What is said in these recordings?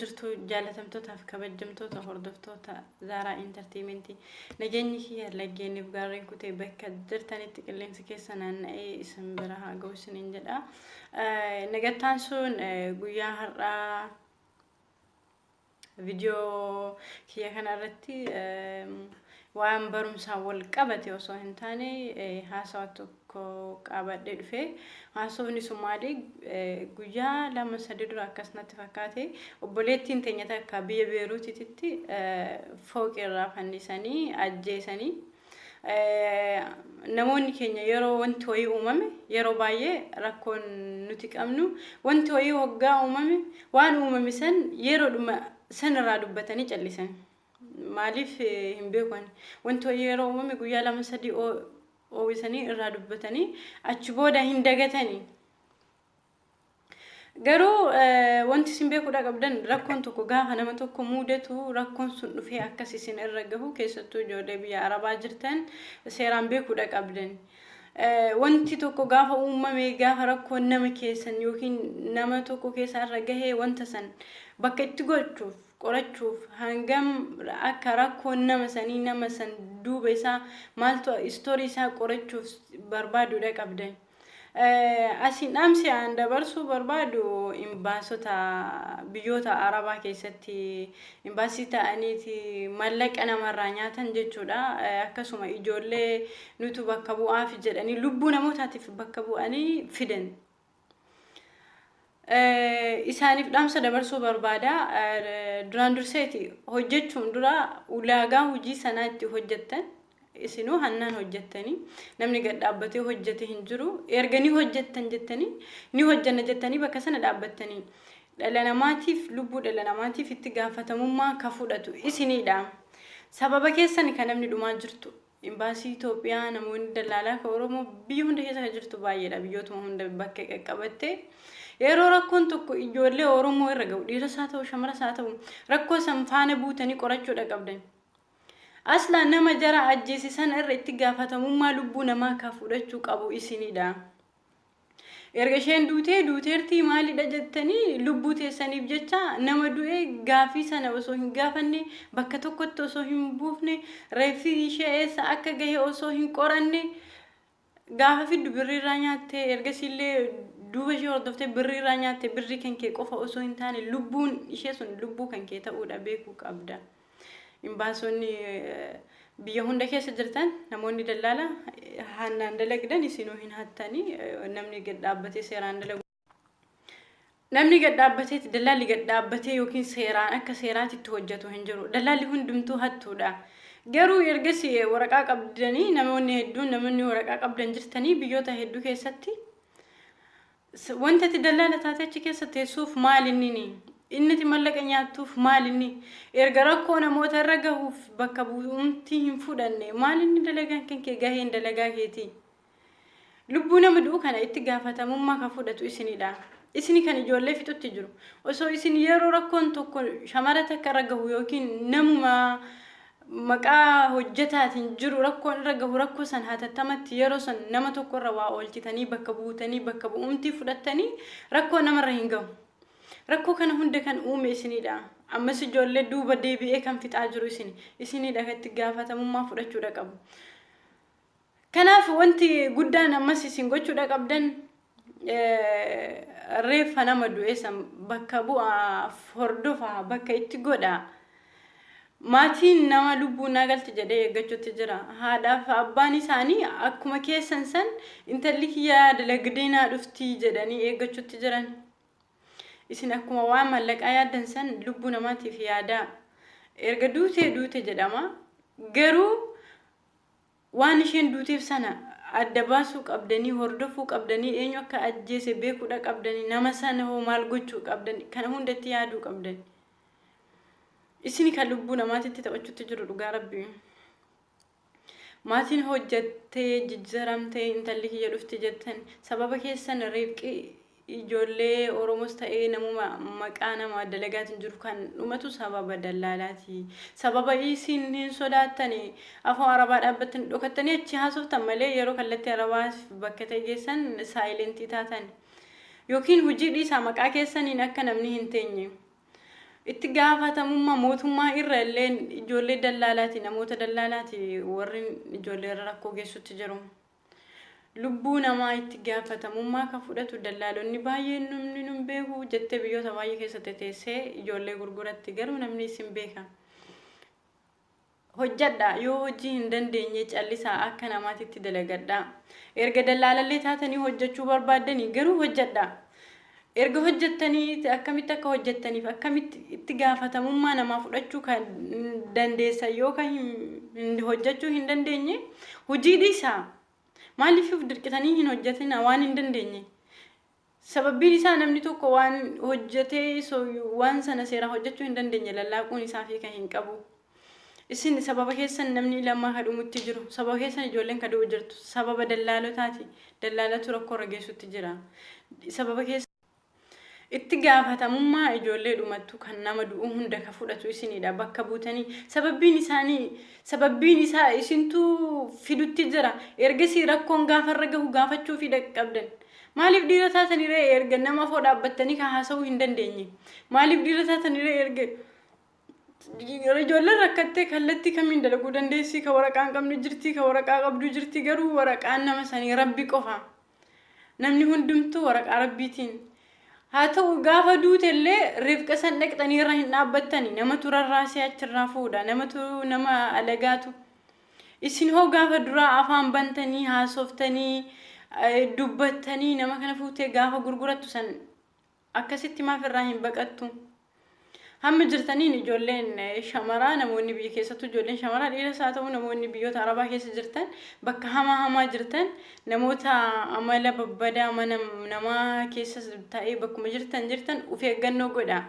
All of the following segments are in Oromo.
Jirtu jaalatamtootaaf kabajamtoota hordoftoota Zaaraa Intarteementii, nageenyi kiyya laggeeniif gaarreen kutee bakka jirtanitti qilleensi keessa naanna'ee isin bira haa ga'u isiniin jedha. Nagattaan sun guyyaa har'aa viidiyoo kiyya kana irratti waan barumsaan wal qabate osoo hin taane haasawa tokko qabadhee dhufe. Haasofni sun maali? Guyyaa 2-3 dura akkas natti fakkaate, obboleettiin teenya takka biyya Beeruutitti fooqii irraa fannisanii ajjeesanii. Namoonni keenya yeroo wanti wayii uumame, yeroo baay'ee rakkoon nuti qabnu, wanti wayii hoggaa uumame waan uumame san yeroodhuma san irraa dubbatanii callisan. Maaliif hin beeku ani. Wanti wayii yeroo uumame guyyaa 2-3 oowwisanii irraa dubbatanii achi booda hin dagatanii. Garuu wanti isin beekuudha qabdan, rakkoon tokko gaafa nama tokko mudatu, rakkoon sun dhufee akkas isin irra gahu, keessattuu ijoollee biyya Arabaa jirtan seeraan beekuudha qabdan. Wanti tokko gaafa uumame, gaafa rakkoon nama keessan yookiin nama tokko keessa irra gahee, wanta san bakka itti gochuuf qorachuuf, hangam akka rakkoon nama sanii, nama san duuba isaa maaltu, istoorii isaa qorachuuf barbaaduudha qabdan. Asiin dhaamsi aan dabarsuu barbaadu imbaasota biyyoota Arabaa keessatti imbaasii ta'aniiti mallaqa namarraa nyaatan jechuudha. Akkasuma ijoollee nutu bakka bu'aaf jedhanii lubbuu namootaatiif bakka bu'anii fidan. Isaaniif dhaamsa dabarsuu barbaada. Duraan durseeti hojjechuun dura ulaagaa hojii sanaa itti hojjettan, isinuu hannaan hojjettanii namni gad dhaabbatee hojjete hin jiru. Erga ni hojjettan jettanii, ni hojjenna jettanii bakka sana dhaabbattanii, dhala namaatiif, lubbuu dhala namaatiif itti gaafatamummaa ka fudhatu isinidha. Sababa keessan kan namni dhumaa jirtu. Imbaasii Itoophiyaa namoonni dallaalaa ka Oromoo biyya hunda keessa kan jirtu baay'eedha. Biyyootuma hunda bakka qaqqabatte. Yeroo rakkoon tokko ijoollee Oromoo irra gahu, dhiiras haa ta'u, shamaras haa ta'u, rakkoo san faana buutanii qorachuudha qabdan. Aslaan nama jara ajjeese sana irra itti gaafatamummaa lubbuu namaa ka fudhachuu qabu isinidha. Erga isheen duutee duuteertii maalidha jettanii, lubbuu teessaniif jecha nama du'e gaafii sana osoo hin gaafanne, bakka tokkotti osoo hin buufne, reeffi ishee eessa akka gahe osoo hin qoranne, gaafa fiddu birrii irraa nyaatte, ergasiillee duuba ishee hordoftee birrii irraa nyaatte. Birrii kan kee qofa osoo hin taane lubbuun ishee sun lubbuu kan kee ta'uudha beekuu qabda. Imbaasonni biyya hunda keessa jirtan, namoonni dallaala hannaan dalagdan, isinuu hin hattanii. Namni gad dhaabbatee seeraan dalagu. Namni gad dhaabbatee, dallaalli gad dhaabbatee yookiin seeraan akka seeraatitti hojjetu hin jiru. Dallaalli hundumtuu hattuudha. Garuu ergasii waraqaa qabdanii, namoonni hedduun, namoonni waraqaa qabdan jirtanii biyyoota hedduu keessatti, wanta itti dallaala taate achi keessa teessuuf maal inni? Inni itti mallaqa nyaattuuf maal inni? Erga rakkoo namoota irra gahuuf bakka bu'umti hin fudhanne, maal inni dalagaan kan kee, gaheen dalagaa keetii? Lubbuu nama du'u kana itti gaafatamummaa kan fudhatu isinidha. Isini kan ijoollee fixutti jiru. Osoo isin yeroo rakkoon tokko shamara takka irra gahu yookiin namuma maqaa hojjetaatiin jiru rakkoon irra gahu, rakkoo san hatattamatti yeroo san nama tokko irra waa oolchitanii, bakka buutanii, bakka bu'umtii fudhattanii, rakkoo namarra hin gahu. Rakkoo kana hunda kan uume isinidha. Ammas ijoollee duuba deebi'ee kan fixaa jiru isini. Isinidha kan itti gaafatamummaa fudhachuudha qabu. Kanaaf wanti guddaan ammas isin gochuudha qabdan, reeffa nama du'e san bakka bu'aa hordofaa, bakka itti godhaa. Maatiin nama lubbuu naa galti jedhee eeggachuutti jira. Haadhaaf abbaan isaanii akkuma keessan san intalli kiyya dalagdee naa dhuftii jedhanii eeggachuutti jiran. Isin akkuma waan mallaqaa yaaddan san lubbuu namaatiif yaadaa. Erga duutee duute jedhama. Garuu waan isheen duuteef sana adda baasuu qabdanii, hordofuu qabdanii, eenyu akka ajjeese beekuudha qabdanii, nama sana hoo maal gochuu qabdanii, kana hundatti yaaduu qabdanii. Isin kan lubbuu namaatitti taphachuutti jiru, dhugaa rabbii. Maatiin hojjattee jijjiiramtee intalli kiyya dhufti jettan, sababa keessan reefqi ijoollee Oromoos ta'ee namuma maqaa nama dalagaatiin jiru kan dhumatu sababa dallaalaati. Sababa isin hin sodaattani, afaan Arabaa dhaabbattanii dhokattanii achi haasoftan malee, yeroo kallattii Arabaa bakka ta'e geessan silent taatan. Yookiin hojii dhiisaa, maqaa keessaniin akka namni hin teenye. Itti gaafatamummaa mootummaa irra illee ijoollee dallaalaati, namoota dallaalaati warri ijoollee irra rakkoo geessutti jiru. Lubbuu namaa itti gaafatamummaa kan fudhatu dallaalonni baay'een namni nun beeku jettee biyyoota baay'ee keessatti teessee ijoollee gurguratti, garuu namni isin beeka. Hojjadha, yoo hojii hin dandeenye callisaa, akka namaatitti dalagadha. Erga dallaalallee taatanii hojjechuu barbaaddanii garuu hojjadha. Erga hojjettanii akkamitti akka hojjettaniif akkamitti itti gaafatamummaa namaa fudhachuu kan dandeessan yoo kan hojjechuu hin dandeenye hojii dhiisaa. Maaliif of dirqitanii hin hojjetina waan hin dandeenye? Sababbiin isaa namni tokko waan hojjetee waan sana seeraan hojjechuu hin dandeenye lallaaquun isaa fi kan hin qabu. Isin sababa keessan namni lamaa ka dhumutti jiru. Sababa keessan ijoolleen ka du'u jirtu. Sababa dallaalotaati. Dallaalatu rakkoo irra geessutti jira. Sababa keessa itti gaafatamummaa ijoollee dhumattu kan nama du'u hunda ka fudhatu isinidha bakka buutanii. Sababbiin isaanii, sababbiin isaa isintu fidutti jira. Ergasii rakkoon gaafarra gahu gaafachuu fi qabdan. Maaliif dhiira taatanii ree erga nama afoo dhaabbattanii kan haasa'uu hin dandeenye? Maaliif dhiira taatanii ree erga ijoolleen rakkattee kallattii kamiin dalaguu dandeessi? Ka waraqaa hin qabne jirti, ka waraqaa qabdu jirti, garuu waraqaan nama sanii Rabbi qofa. Namni hundumtuu waraqaa Rabbiitiin. Haa ta'u, gaafa duute illee rifqa san dhaqxanii irra hin dhaabbattani. Namatu rarraasee achirraa fuudha. Namatu nama alagaatu. Isin hoo gaafa duraa afaan bantanii haasoftanii dubbattanii nama kana fuutee gaafa gurgurattu san akkasitti maaf irraa hin baqattu? Hamma jirtaniin ijoolleen shamaraa, namoonni biyya keessattuu ijoolleen shamaraa, dhiiras haa ta'u, namoonni biyyoota arabaa keessa jirtan, bakka hamaa hamaa jirtan, namoota amala babbadaa mana namaa keessa ta'ee bakkuma jirtan jirtan of eeggannoo godha.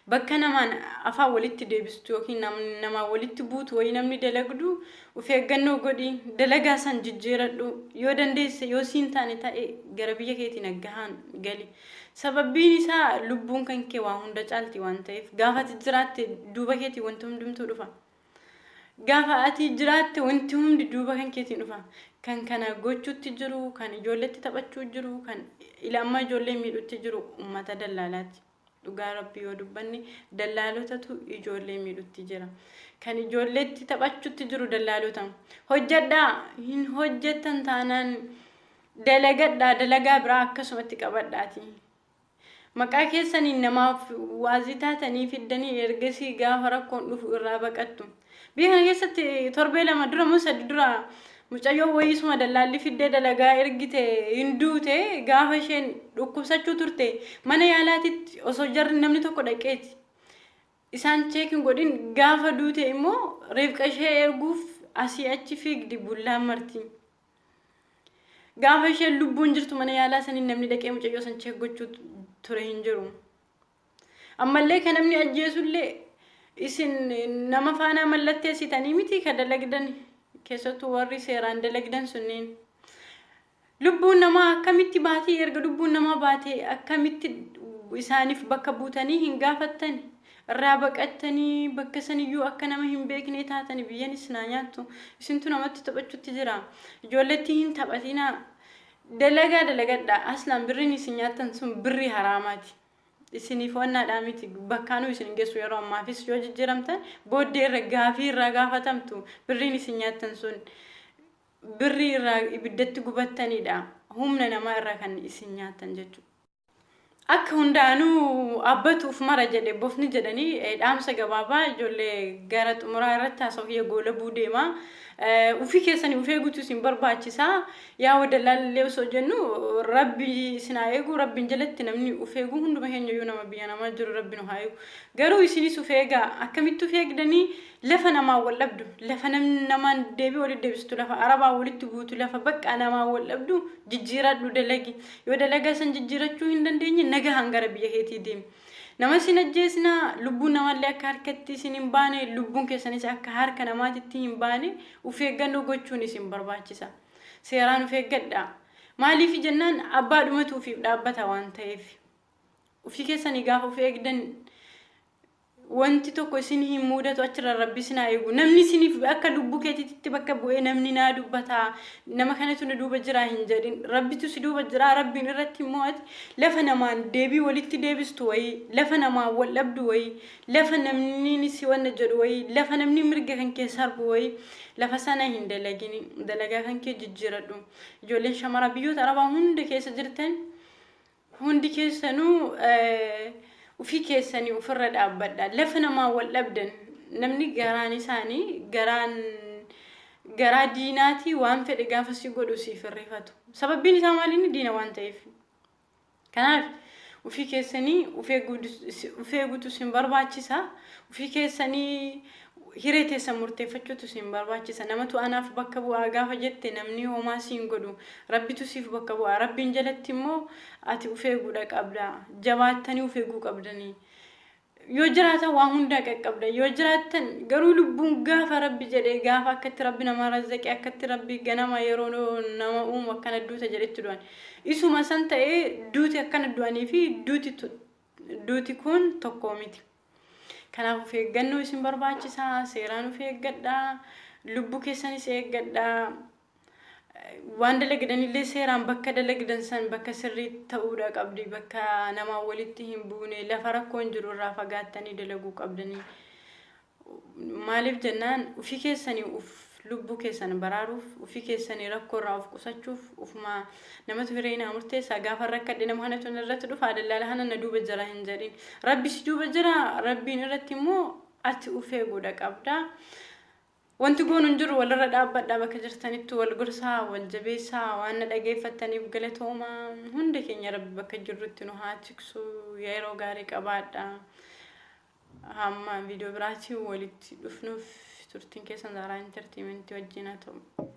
Bakka namaan afaan walitti deebistu yookiin namaan walitti buutu wayii namni dalagdu of eeggannoo godhi, dalagaa san jijjiiradhu, yoo dandeesse, yoo siin taane ta'e gara biyya keetii naggahaan gali. Sababbiin isaa lubbuun kan kee waa hunda caalti waan ta'eef, gaafa ati jiraatte duuba keetii wanti hundumtuu dhufa. Gaafa ati jiraatte wanti hundi duuba kan keetiin dhufa. Kan kana gochuutti jiru, kan ijoolletti taphachuu jiru, kan ilaamaa ijoollee miidhutti jiru uummata dallaalaati. Dhugaa Rabbii yoo dubbanne dallaalotatu ijoollee miidhutti jira. Kan ijoolleetti taphachuutti jiru dallaalota. Hojjedhaa, hin hojjettan taanaan dalagadhaa, dalagaa biraa akkasumatti qabadhaati. Maqaa keessaniin namaaf waazii taatanii fiddanii ergasii gaafa rakkoon dhufu irraa baqattu. Biyya kana keessatti torbee 2 dura moo 3 dura mucayyoo wayiisuma dallaalli fiddee dalagaa ergite hin duute. Gaafa isheen dhukkubsachuu turte mana yaalaatitti osoo jarri namni tokko dhaqeeti isaan check hin godhin, gaafa duute immoo rifqa ishee erguuf asii achi fiigdi bullaan marti. Gaafa isheen lubbuun jirtu mana yaalaa saniin namni dhaqee mucayyoo san check gochuu ture hin jiru. Ammallee kan namni ajjeesullee isin nama faanaa mallatteessitanii miti ka dalagdan, keessattuu warri seeraan dalagdan sunniin. Lubbuun namaa akkamitti baatii, erga lubbuun namaa baatee akkamitti isaaniif bakka buutanii hin gaafattan? Irraa baqattanii bakka saniyyuu akka nama hin beeknee taatanii biyyanis naa nyaattu. Isintu namatti taphachuutti jira. Ijoolletti hin taphatinaa. Dalagaa dalagadhaa. Aslaan birriin isin nyaattan sun birrii haraamaati. Isiniif wannaadhaa miti, bakkaanuu isin hin geessu. Yeroo ammaafis yoo jijjiiramtan booddee irra gaafii irraa gaafatamtu. Birriin isin nyaattan sun birrii irraa ibiddatti gubattanidha. Humna namaa irraa kan isin nyaattan jechuudha. Akka hundaanuu abbatuuf mara jedhe bofni jedhanii, dhaamsa gabaabaa ijoollee gara xumuraa irratti haasawaa goolabuu deema. Ufii keessanii uf eeguutu isin barbaachisaa. Yaa dallaallee osoo jennu Rabbi isin haa eegu, Rabbiin jalatti namni uf eegu hunduma keenya iyyuu nama biyya namaa jiru Rabbi nu haa eegu. Garuu isinis uf eegaa. Akkamitti uf eegdanii? Lafa namaan wal dhabdu, lafa namni namaan deebii walitti deebistu, lafa arabaa walitti buutu, lafa bakka namaan wal dhabdu jijjiiradhu dalagi. Yoo dalagaa san jijjiirachuu hin dandeenye nagahaan gara biyya keetii deemi. Nama isin ajjeesnaa, lubbuun namallee akka harkatti isin hin baane, lubbuun keessanis akka harka namaatitti hin baane of eeggannoo gochuun isin barbaachisa. Seeraan of eeggadhaa. Maaliif jennaan abbaa dhumatu ofiif dhaabbata waan ta'eef. Ofii keessanii gaafa of eegdan Wanti tokko isin hin mudatu, achirra Rabbi isin haa eegu. Namni isiniif akka lubbuu keetiitti bakka bu'ee namni naa dubbataa, nama kanatu na duuba jira hin jedhin. Rabbitu si duuba jira. Rabbiin irratti immoo ati lafa namaan deebii walitti deebistu wayii, lafa namaan wal dhabdu wayii, lafa namni si wanna jedhu wayii, lafa namni mirga kan kee sarbu wayii, lafa sana hin dalagini. Dalagaa kan kee jijjiiradhu. Ijoolleen shamaraa biyyoota Arabaa hunda keessa jirtan hundi keessanuu ufii keessanii ofirra dhaabbadha. Lafa namaa wal dhabdan, namni garaan isaanii garaan garaa diinaatii waan fedhe gaafa si godhu siif hirrifatu. Sababbiin isaa maali? Inni diina waan ta'eef. Kanaaf ufii keessanii uf eeguutu isin barbaachisa. Ufii keessanii hiree teessan murteeffachuutu isin barbaachisa. Namatu anaaf bakka bu'aa gaafa jette namni homaa siin godhu. Rabbitu siif bakka bu'aa. Rabbiin jalatti immoo ati uf eeguudha qabda. Jabaattanii uf eeguu qabdanii. Yoo jiraatan waan hundaa qaqqabda. Yoo jiraattan garuu lubbuun gaafa Rabbi jedhee, gaafa akkatti Rabbi nama razzaqee, akkatti Rabbi ganama yeroo nama uumu akkana duuta jedhetti du'an. Isuma san ta'ee duuti akkana du'anii fi duuti kun tokko miti. Kanaaf of eeggannoo isin barbaachisa. Seeraan of eeggadhaa. Lubbuu keessanis eeggadhaa. Waan dalagdanillee seeraan bakka dalagdan san bakka sirrii ta'uudha qabdi. Bakka namaa walitti hin buune, lafa rakkoon jiru irraa fagaattanii dalaguu qabdanii. Maaliif jennaan, ofii keessanii uf lubbuu keessan baraaruuf, ofii keessanii rakkoo irraa of qusachuuf, ufuma namatu hiree naa murteessaa, gaafa rakkadhe nama kanatu irratti dhufa, dallaala kana na duuba jira hin jedhin. Rabbi si duuba jira. Rabbiin irratti immoo ati uf eeguudha qabda. Wanti goonu hin jiru, walirra dhaabbadhaa, bakka jirtanitti wal gorsaa, wal jabeessaa. Waan na dhageeffattaniif galatooma. Hunda keenya Rabbi bakka jirrutti nu haa tiksu. Yeroo gaarii qabaadha. Hamma viidiyoo biraatiin walitti dhufnuuf turtiin keessan Zaaraa Entertainment wajjin haa ta'u.